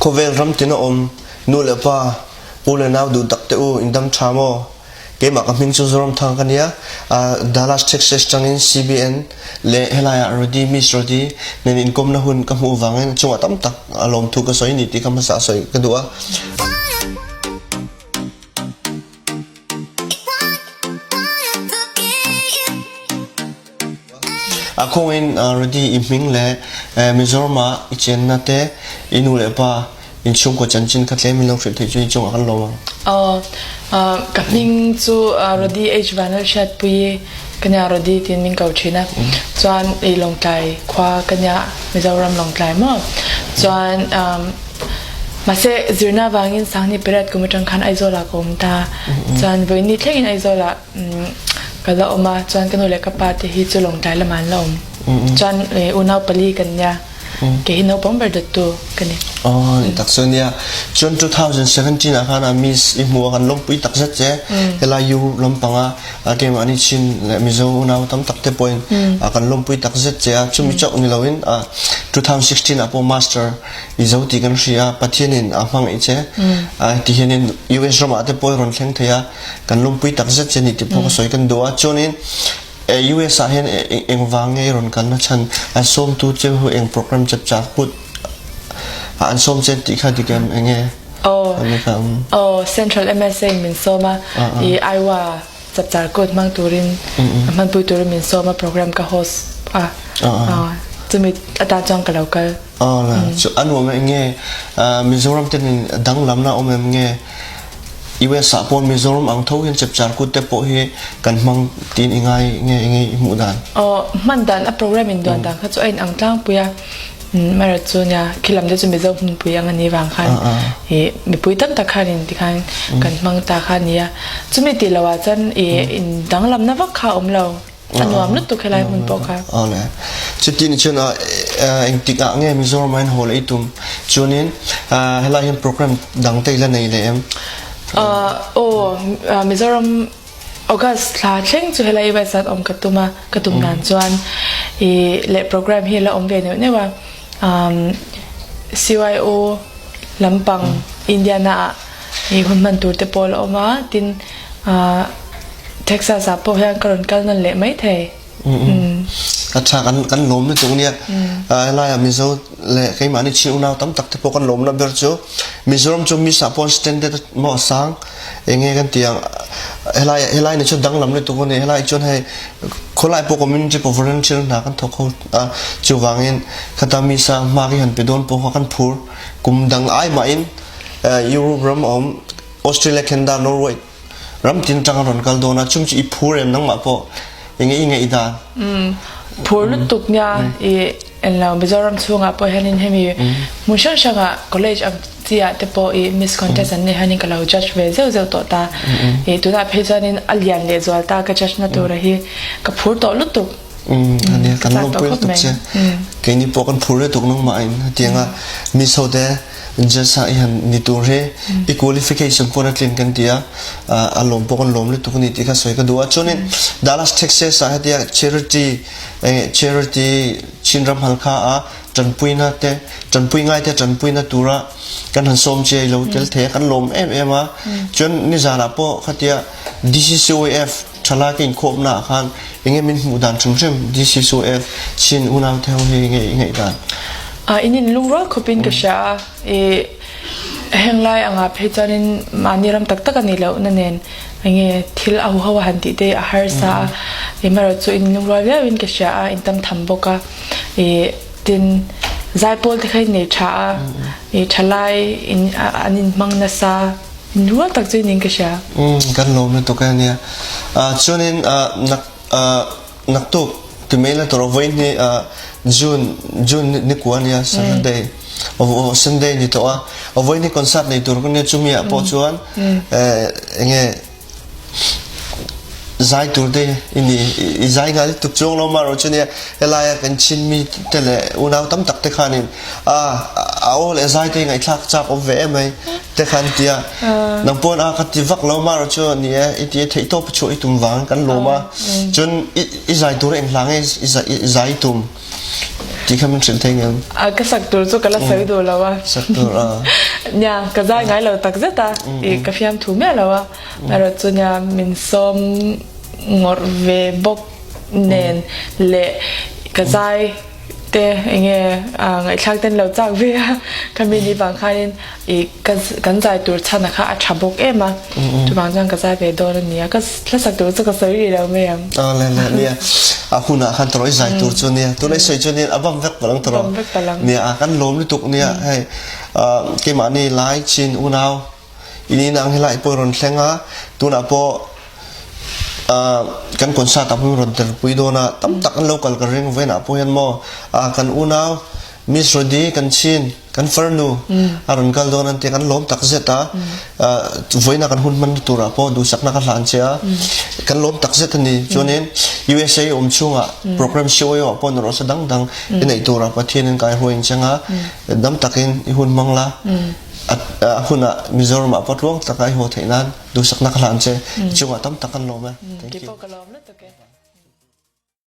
Khawvel ram tin a um nu le pa u le nau duh tak te u in dam ṭha maw? Keimah ka hming cu Zoramthang ka nia. Dallas, Texas tangin CBN le helai ah Rodi Miss Rodi nen in kom na hun ka hmuh wangin chungah tam tak a lawmthu ka soi ni ti ka hmasa soi ka duh a. A khong in Rodi i hming le Mizoram ah i chenna te i nu le pa innchungkhar chanchin kha tlem in lo hrilh theih cu hi cungah kan lawm ang. Ka hming cu Rodi H Vanlalhriatpui kanya Rodi tin min ko ṭhin a. Chuan i Lawngtlai khua kanya Mizoram Lawngtlai maw. Chuan mahse zirna vangin sangni pariat kum aṭang khan Aizawl ah ka um ta. Chuan voi ni thleng in Aizawl ah ka la um a. Chuan ka nu le ka pa te hi cu Lawngtlai lam ah an la um. Chuan unau pali kan nia. Kei hi naupang ber dawttu ka ni. Oh, ni tak so nia. Cun 2017 ah khan Miss i hmu kan lawmpui tak zet che. Helai Europe lampang ah keimah nih Chin le Mizo unau tam tak te pawhin kan lawmpui tak zet che a. Chumi chok ni loin 2016 ah pawh master i zo ti kan hria Pathian in a hmang i che. Ti hian in US ram ah te pawh ron thleng thei a. Kan lawmpui tak zet che ni ti pawh ka sawi kan duh a. Chuanin US ah hin engvang nge rawn kal na chan an sawmtu che hu eng program chapchar kut an sawm che ti kha dikem enge Oh, oh Central MSA min sawma i Iowa chapchar kut mang turin man pui turin min sawma program ka host a chumi ata chuang ka lo kal Oh la chu anuam enge Mizoram ten danglam na om em nge US ah pawn Mizoram ang tho hian chapchar kut te pawh hi kan hmang tiin i ngai nge nge i hmuh dan? Aw hman dan a program in duan dan kha chu a in ang tlangpui a marawh chu nia khilam te chu Mizo hmunpui ang ani vang khan i mipui tam tak khan in tikhan kan hmang ta kha ania chumi tih loh ah chuan i in danglam na vak kha a awm lo. A nuam lutuk helai hmun pawh kha. Awle. Chuti ni chuan engtik ah nge Mizoram ah hin haw leh i tum? Chuanin helai hian program dang te i la nei leh em? Aw, Mizoram August thla thleng chu helai US ah awm ka tum a, ka tum dan chuan i leh program hi la awm ve neuh neuh a. CYO lampang Indiana ah i hun hman tur te pawh la awm a, tin Texas ah pawh hian ka rawn kal nawn leh mai thei. A tha kan kan lawm lutuk nia. Helai ah Mizo le keimah nih Chin unau tam tak te pawh kan lawmna ber chu Mizoram chu Miss ah pawh standard maw a sang enge kan ti ang helai helai ni chu danglam lutuk ani helai chuan hei khawlai pawh community pawh volunteer hna kan thawk ho a chuvangin khata Miss ah hma khi han pe dawn pawh kha kan phur kum dang ai mahin Europe ram a awm Australia Canada Norway ram tin tang a rawn kal dawn a chung chu i phur em nangmah pawh enge i ngaih dan phur lutuk nia i enlo Mizoram chhungah pawh hianin hemi hmun hrang hrangah college ang chi ah te pawh i miss contest an nei hianin ka lo judge ve zeuh zeuh tawh ta i tunah phei chuanin a lian leh zual ta ka judge na tura hi ka phur tawh lutuk ania kan lawmpui lutuk che keini pawh kan phur lutuk nangmah in hetianga miss ho te judge ah i han ni tur hi i qualification pawh na tlin kan ti a a lawm pawh kan lawm lutuk ani tih kha sawi ka duh a chuanin Dallas Texas ah hetia charity charity Chinram Halkha a tanpuina te tanpui ngai te tanpuina tura kan han sawm che lo tel thei a kan lawm em em a chuan nizan ah pawh khatia DCCOF Thalai ka inkhawmna ah khan enge min hmuh dan hrim hrim DCCOF Chin unau te ho hi enge i ngaih dan? In in lungrual khawp in ka hria a, i henglai anga phei chuanin mahni ram tak tak a nih loh na nen enge thil a huho a han tih te a harsa a, erawh chu in lungrual viau in ka hria a, in tam tham bawk a, i tin zaipawl te kha in nei tha a, i thalai in an in hmang nasa. Rual tak cu ning ka hria. Kan lawm lutuk e nia. Chuanin nak naktuk ti mai la toro voi ni June June ni kwa nia Saturday Sunday ni to a voi ni concert nei tur kan nia chumi ah pawh chuan enge Zai tur te i ni. I zai ngai tuk chuang lo ma ro chu nia helai ah kan Chin mi te le unau tam tak te khan in a a aw le zai te ngaihthlak chak awm ve em mai te khan tia nang pawn a ka ti vak lo ma ro chu ni e i ti theih tawp chu i tum wang kan lawm a chun i zai tur eng hla nge i zai tum. Ti kha min hrilh thei ngem? A ka sak tur chu ka la sawi duh lo a. Sak tur a. Nia ka zai ngai lo tak zet a. I ka fiam thu miah lo a. Erawh chu nia min sawm ngawrh ve bawk nen le ka zai te enge ngaihthlak ten lo chak ve a khami ni vang khanin i kan zai tur chhan a kha a tha bawk em a chuvang chuan ka zai ve dawn a nia ka hlasak tur chu ka sawi rih lo mai ang a le le nia a hunah khan tawrh i zai tur chu nia tunai sawi chu nia a bam vek palang tawrh bam vek palang nia a kan lawm lutuk nia hei keimah ni lai chin unau In inang helai pawh rawn thleng a, tunah pawh kan concert ah pawh rawn telpui dawn a, tam tak an lo kal ka ring vawiinah pawh hian maw kan unau Miss Rody kan chin kan farnu a rawn kal dawn an tia kan lawm tak zet a, vawiinah kan hun hman turah pawh duhsakna ka hlan che a, kan lawm tak zet a ni. Chuanin USA awm chhungah program COO ah pawh nawrh sa dang dang i neih turah Pathianin kaihruai in cheng a, dam takin i hun hmang la. A hunah Mizoram ah patluang tak a i haw theih nan duhsaknak ka hlan che. Chungah tam tak kan lawm e. Thank you. Ka lawm lutuk e.